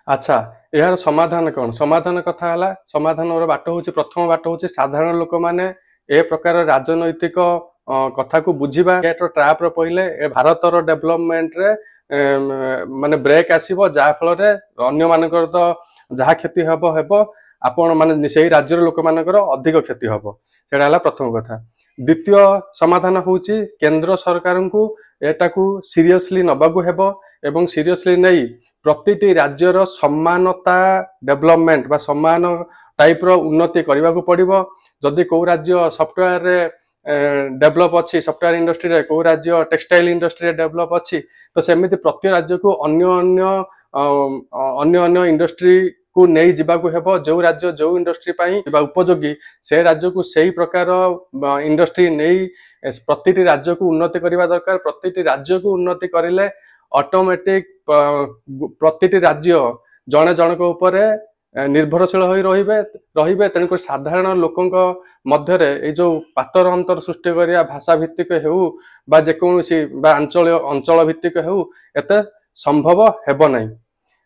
ଆଚ୍ଛା, ଏହାର ସମାଧାନ କ'ଣ? ସମାଧାନ କଥା ହେଲା, ସମାଧାନର ବାଟ ହେଉଛି, ପ୍ରଥମ ବାଟ ହେଉଛି ସାଧାରଣ ଲୋକମାନେ ଏ ପ୍ରକାର ରାଜନୈତିକ କଥାକୁ ବୁଝିବା। ଟ୍ରାପରେ ପଡ଼ିଲେ ଏ ଭାରତର ଡେଭଲପମେଣ୍ଟରେ ମାନେ ବ୍ରେକ୍ ଆସିବ, ଯାହାଫଳରେ ଅନ୍ୟମାନଙ୍କର ତ ଯାହା କ୍ଷତି ହେବ ହେବ, ଆପଣ ମାନେ ସେଇ ରାଜ୍ୟର ଲୋକମାନଙ୍କର ଅଧିକ କ୍ଷତି ହେବ। ସେଇଟା ହେଲା ପ୍ରଥମ କଥା। ଦ୍ୱିତୀୟ ସମାଧାନ ହେଉଛି କେନ୍ଦ୍ର ସରକାରଙ୍କୁ ଏଟାକୁ ସିରିୟସଲି ନେବାକୁ ହେବ ଏବଂ ସିରିୟସଲି ନେଇ ପ୍ରତିଟି ରାଜ୍ୟର ସମାନତା ଡେଭଲପମେଣ୍ଟ ବା ସମାନ ଟାଇପର ଉନ୍ନତି କରିବାକୁ ପଡ଼ିବ। ଯଦି କେଉଁ ରାଜ୍ୟ ସଫ୍ଟୱେୟାରରେ ଡେଭଲପ ଅଛି, ସଫ୍ଟୱେୟାର ଇଣ୍ଡଷ୍ଟ୍ରିରେ, କେଉଁ ରାଜ୍ୟ ଟେକ୍ସଟାଇଲ ଇଣ୍ଡଷ୍ଟ୍ରିରେ ଡେଭଲପ ଅଛି, ତ ସେମିତି ପ୍ରତି ରାଜ୍ୟକୁ ଅନ୍ୟ ଅନ୍ୟ ଇଣ୍ଡଷ୍ଟ୍ରିକୁ ନେଇ ଯିବାକୁ ହେବ। ଯେଉଁ ରାଜ୍ୟ ଯେଉଁ ଇଣ୍ଡଷ୍ଟ୍ରି ପାଇଁ ବା ଉପଯୋଗୀ, ସେ ରାଜ୍ୟକୁ ସେଇ ପ୍ରକାର ଇଣ୍ଡଷ୍ଟ୍ରି ନେଇ ପ୍ରତିଟି ରାଜ୍ୟକୁ ଉନ୍ନତି କରିବା ଦରକାର। ପ୍ରତିଟି ରାଜ୍ୟକୁ ଉନ୍ନତି କରିଲେ ଅଟୋମେଟିକ ପ୍ରତିଟି ରାଜ୍ୟ ଜଣେ ଜଣଙ୍କ ଉପରେ ନିର୍ଭରଶୀଳ ହୋଇ ରହିବେ। ତେଣୁକରି ସାଧାରଣ ଲୋକଙ୍କ ମଧ୍ୟରେ ଏଇ ଯୋଉ ପାତର ଅନ୍ତର ସୃଷ୍ଟି କରିବା, ଭାଷା ଭିତ୍ତିକ ହେଉ ବା ଯେକୌଣସି ବା ଅଞ୍ଚଳ ଭିତ୍ତିକ ହେଉ, ଏତେ ସମ୍ଭବ ହେବ ନାହିଁ।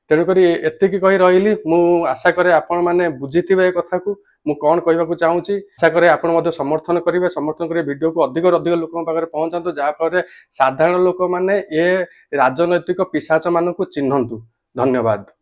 ତେଣୁକରି ଏତିକି କହି ରହିଲି। ମୁଁ ଆଶା କରେ ଆପଣମାନେ ବୁଝିଥିବେ ଏ କଥାକୁ, ମୁଁ କ'ଣ କହିବାକୁ ଚାହୁଁଛି। ଆଶା କରେ ଆପଣ ମଧ୍ୟ ସମର୍ଥନ କରିବେ। ସମର୍ଥନ କରି ଭିଡ଼ିଓକୁ ଅଧିକରୁ ଅଧିକ ଲୋକଙ୍କ ପାଖରେ ପହଞ୍ଚାନ୍ତୁ, ଯାହାଫଳରେ ସାଧାରଣ ଲୋକମାନେ ଏ ରାଜନୈତିକ ପିଶାଚ ମାନଙ୍କୁ ଚିହ୍ନନ୍ତୁ। ଧନ୍ୟବାଦ।